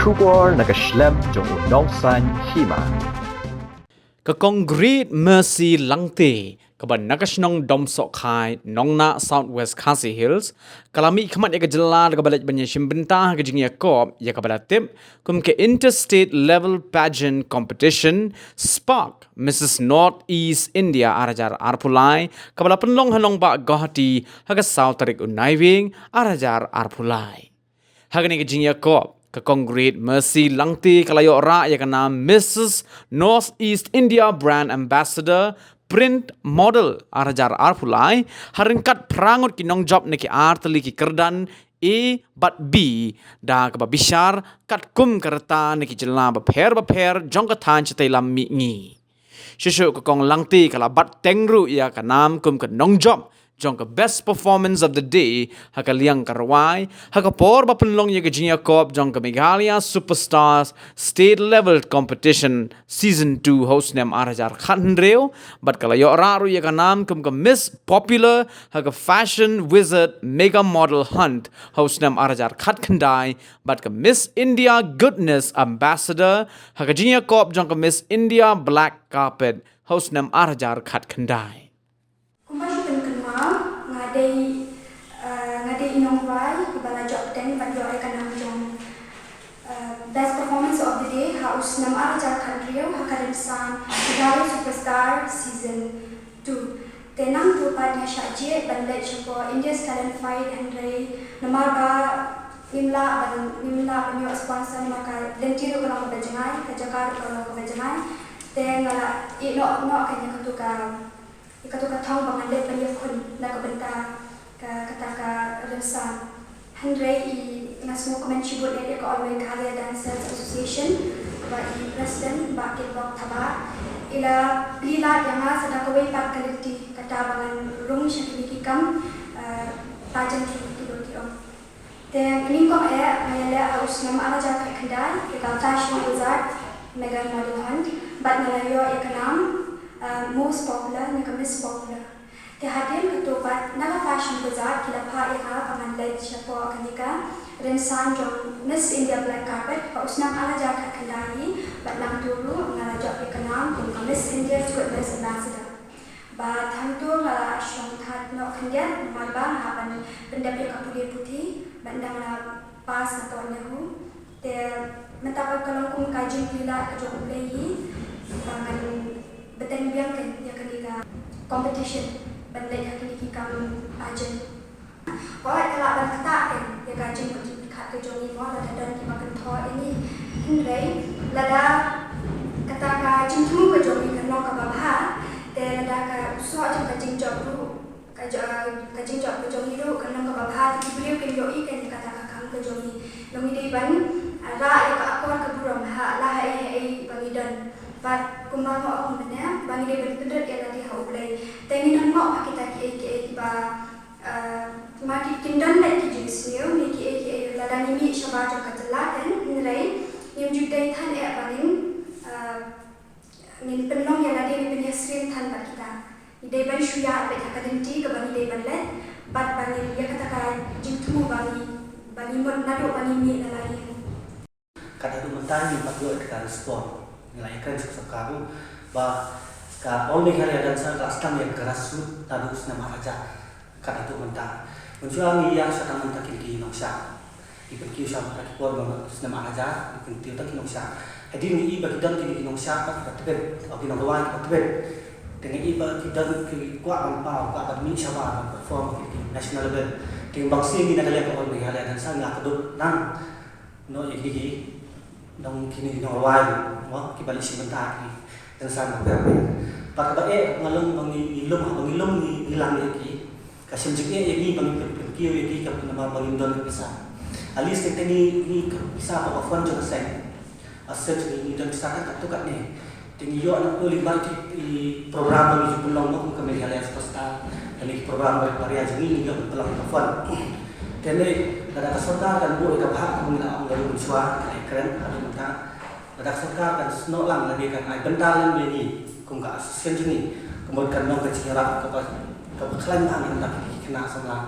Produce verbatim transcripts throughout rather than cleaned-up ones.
Khubor na ka shlem jong u nongsan hima. Ka Kong Great Mercy Langte, kaba na ka shnong Domsohkhai, Nongnah, South West Khasi Hills, ka la mih khmat ïa ka jylla da kaba leit ban ïashim bynta ha ka jingïakop ïa kaba la tip kum ka Interstate Level Pageant Competition, spark Missus North East India ar hajar arphew lai, kaba la pynlong ha nongbah Guwahati ha ka saw tarik u Naiwieng ar hajar arphew lai. Ha kane ka jingïakop, ka Kong Great Mercy Langte ka la ïoh rah ïa ka nam Missus North East India Brand Ambassador Print Model ar hajar arphew lai, ha ryngkat phra ngut ki nongjop na ki artylli ki kyrdan A bad B, da kaba bishar katkum ka rta na ki jylla bapher bapher jong ka thaiñ shatei lam mihngi. Shuh shuh ka Kong Langte ka la bat teng ruh ïa ka nam kum ka nongjop jong ka Best Performance of the Day ha ka liang ka rwai, ha ka por ba pynlong ïa ka jingïakop jong ka Meghalaya Superstars State Level Competition Season two ha u snem ar hajar khathynriew, bad ka la ïoh rah ruh ïa ka nam kum ka Miss Popular ha ka Fashion Wizard Mega Model Hunt ha u snem ar hajar khatkhyndai, bad ka Miss India Goodness Ambassador ha ka jingïakop jong ka Miss India Black Carpet ha u snem ar hajar khatkhyndai. Kumba shu pynkynmaw, nga dei, eh, nga dei i nongrwai iba la jop teng bad ïoh ïa ka nam jong, eh, Best Performance of the Day ha u snem ar hajar khathynriew ha ka rynsan Meghalaya Superstar Season two. Te nangta pat nga shah jied ban leit shapoh India's Talent Fight, hynrei namar ba ngim lah ban, ngim lah ban ïoh sponsor namar ka lynti ruh ka long kaba jngai, ka jaka ruh ka long kaba jngai. Te nga la ïeh noh noh ka ïa katu ka, ïa katu ka thong ba ngan leit ban ïakhun na ka bynta ka, kata ka rynsan. Hynrei i, nga sngewkmen shibun ïa ka All Meghalaya Dancers Association, kaba i President Bah Kitbok Thabah i la plie lad ïa nga sa da kawei pat ka lynti, kata ba ngan rung sha kine ki kam, eh, pageantry, ki don ki ong. Te nyngkong eh nga ïaleh ha u snem ar hajar khatkhyndai ïa ka Fashion Wizard Mega Model Hunt bad nga la ïoh ïa ka nam, eh, Most Popular ne ka Miss Popular. Te hadien katto pat na ka Fashion Wizard ki la phah ïa nga ba ngan leit shapoh kane ka rynsan jong Miss India Black Carpet ha u snem ar hajar khatkhyndai hi, bad nangta ruh nga la jop ïa ka nam kum ka Miss India's Goodness Ambassador. Bad hangto nga la shong thad noh khyndiat namar ba nga hap ban pyndep ïa ka pule puthi bad nga la pass na pdeng NEHU. Te mynta pat ka long kum ka jingplie lad ka jong U Blei hi ba ngan bteng biang kein ïa kane ka competition ban leit ha kine ki kam pageant. Wat la ka lah ban ktah kein ïa ka jingpyrkhat ka jong ngi mo, lada don kiba kynthoh ïa ngi. Hynrei lada kata ka jingthmu ka jong ngi kan long kaba bha, te lada ka soh jong ka jingjop ruh, ka jo-, ka jingjop ka jong ngi ruh kan long kaba bha, te ki briew kin ïohi kein ïa kata ka kam ka jong ngi. Ngi dei ban, ah, rah ïa ka akor ka burom ha la ha ei ha ei ba ngi don. Bad kumba nga ong mynne ba ngi dei ban pynrit ïa lade ha U Blei. Te ngin ym ngop ha kita kiei kiei kiba, ah, ma ki, kin don lem ki jingsniew ne kiei kiei, lada ngi mih shabar jong ka jylla kein, hynrei ngim ju dei than eh ba ngin, ah, ngin pynlong ïa lade, ngin pynïasyriem than bad kita. Ngi dei ban shu ïaid beit ha ka lynti kaba ngi dei ban leit bad ba ngin ïa kata ka jingthmu ba ngi, ba ngi mut naduh ba ngi mih na la ïing. Kat haduh mynta ngim pat ïoh ïa ka respond. Ngi la ïakren sha ka sorkar ruh ba ka All Meghalaya Dancer ka la sdang ïa ka grassroot naduh snem ar hajar. Kat haduh mynta. Mynshuwa ngi ïa sdang mynta kine ki nongshad. Ngi pynkiew sha mynta ki por ba snem ar hajar, ngi pynkiew tang ki nongshad. Hadien ngi i ba ki don kine ki nongshad ba kiba tbit, ba ki nongrwai kiba tbit. Te ngi i ba ki don ki kwah ban paw, kwah ban mih shabar ban perform kine ki national level. Te ngi bang sien ngi na ka liang ka All Meghalaya Dancer ngi la kdup nang. Noh ïa kine ki nong, kine ki nongrwai mo kiba leit shim bynta ha ki rynsan bapher bapher. Bad kaba eh nga long ba ngi, ngi lum, ba ngi lum ngi, ngi lang ïa ki. Ka shem jingeh ïa ngi ba ngi pyn, pynkiew ïa ki ka namar ba ngim don ka pisa. At least teng teng ngi, ngi ka pisa ba ka fund jong ka seng. Ba seng jong ngi, ngi don pisa tang katto katne. Te ngi ïoh na u lyngba ki, ki program ba ngi ju pynlong mo kum ka Meghalaya Superstar. Kane ki program ba, ba ria jong ngi ngi ïoh ban pynlong ka fund. Te lei lada ka sorkar kan buh ïa ka bhah kum ngi la ong ba mynshuwa, ka ïakren haduh mynta. Lada ka sorkar kan snoh lang lane kan ai bynta lang ïa ngi kum ka association jong ngi. Ka mut kan long ka jingïarap kaba, kaba khlaiñ bha na ka bynta ki khynnah samla.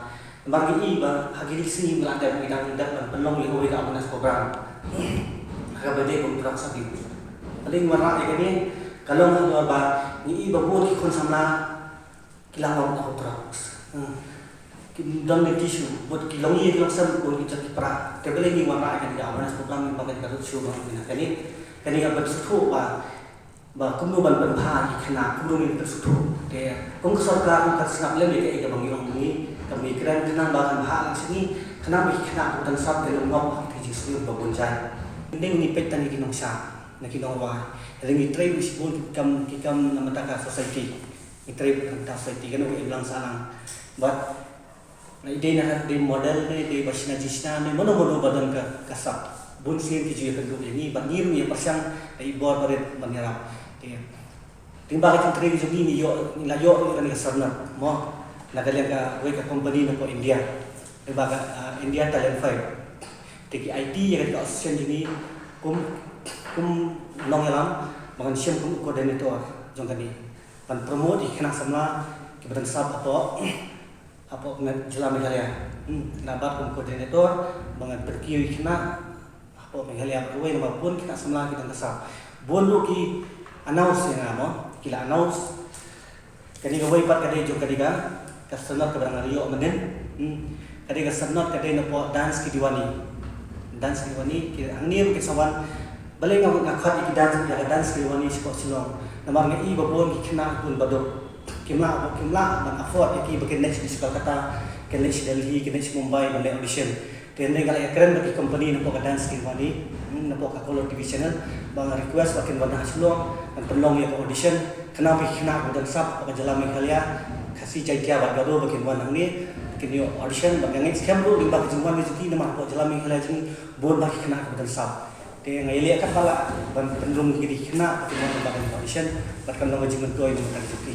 Namar ngi i ba ha kine ki sngi ngi la dep, ngi dang dep ban pynlong ïa kawei ka awareness program. Kaba dei bym trok sa ki. Balei ngi wanrah ïa kane, ka long halor ba ngi i ba bun ki khun samla ki la ngop na drugs. Hmm. Ki don ki tissue, bad ki long ïa ki long sem, bun ki jot ki pra. Te balei ngi wanrah ïa kane ka awareness program, ngi ba kane ka roadshow ba ngi na kane. Kane ka ban sngewthuh ba, ba kumno ban pynbha ïa ki khynnah, kumno ngin pynsngewthuh. Te kum ka sorkar, kum ka sngap lem ïa kaei kaba ngi ong ngi, kaba ngi kren, khnang ba kan bha lang sha ngi, khnang ba ki khynnah kiba don sap kin ym ngop ha ki jingsniew ba bun jait. Ngi dei ngi peit tang ïa ki nongshah, na ki nongrwai. Hynrei ngi trei ruh shibun ki kam, ki kam na bynta ka society. Ngi trei na bynta society, kane ka imlang sahlang. Bad lada dei na ka dei model ne, dei ba shna jingshna ne, mano mano ba don ka, ka sap. Bun sien ki ju ïakynduh ïa ngi, bad ngi ruh ngi ïa pyrshang da i bor barit ban ïarap. Te, lyngba ka jingtrei jong ngi, ngi ïoh, ngi la ïoh ruh kane ka syrnod, mo. Na ka liang kawei ka company na pdeng India. Lyngba ka, ah, India Talent Five. Te ki aiti ïa ka association jong ngi kum, kum nongïalam, ba ngan shim kum u coordinator jong kane. Ban promote ïa ki khynnah samla kiba don sap hapoh, hapoh Me-, jylla Meghalaya. Hmm, nga bat kum coordinator, ba ngan pynkiew ïa ki khynnah hapoh Meghalaya baroh kawei, namar bun ki khynnah samla ki don ka sap. Bun ruh ki announce ïa nga, mo, ki la announce. Kane kawei pat ka dei jong kane ka, ka syrnod kaba nga la ïoh mynnin. Hmm. Ka dei ka syrnod ka dei napoh Dance Ki Diwani. Dance Ki Diwani, ki hangne ruh kin sa wan. Balei nga, nga khot ïa ki dance, ïa ka Dance Ki Diwani shapoh Shillong. Namar nga i ba bun ki khynnah bun baduk. Kim lah, kim lah ban afford ïa ki ba kin leit sha Kolkata, kin leit sha Delhi, kin leit sha Mumbai ban leit audition. Te hynrei nga la ïakren bad ki company napoh ka Dance Ki Diwani, hmm, napoh ka Color T V channel, ba nga request ba kin wan ha Shillong, ban pynlong ïa ka audition, khnang ba ki khynnah kiba don sap hapoh ka jylla Meghalaya, Khasi, Jaiñtia bad Garo ba kin wan hangne, kin ïoh audition, bad nga ngeit skhem ruh lyngba ka jingwan ka jong ki namar hapoh jylla Meghalaya jong ngi bun bha ki khynnah kiba don sap. Te nga ïaleh katba lah ban pynrung ïa ki khynnah ba kin wan lyngba ka audition, bad kan long ka jingmyntoi na ka bynta ka jong ki.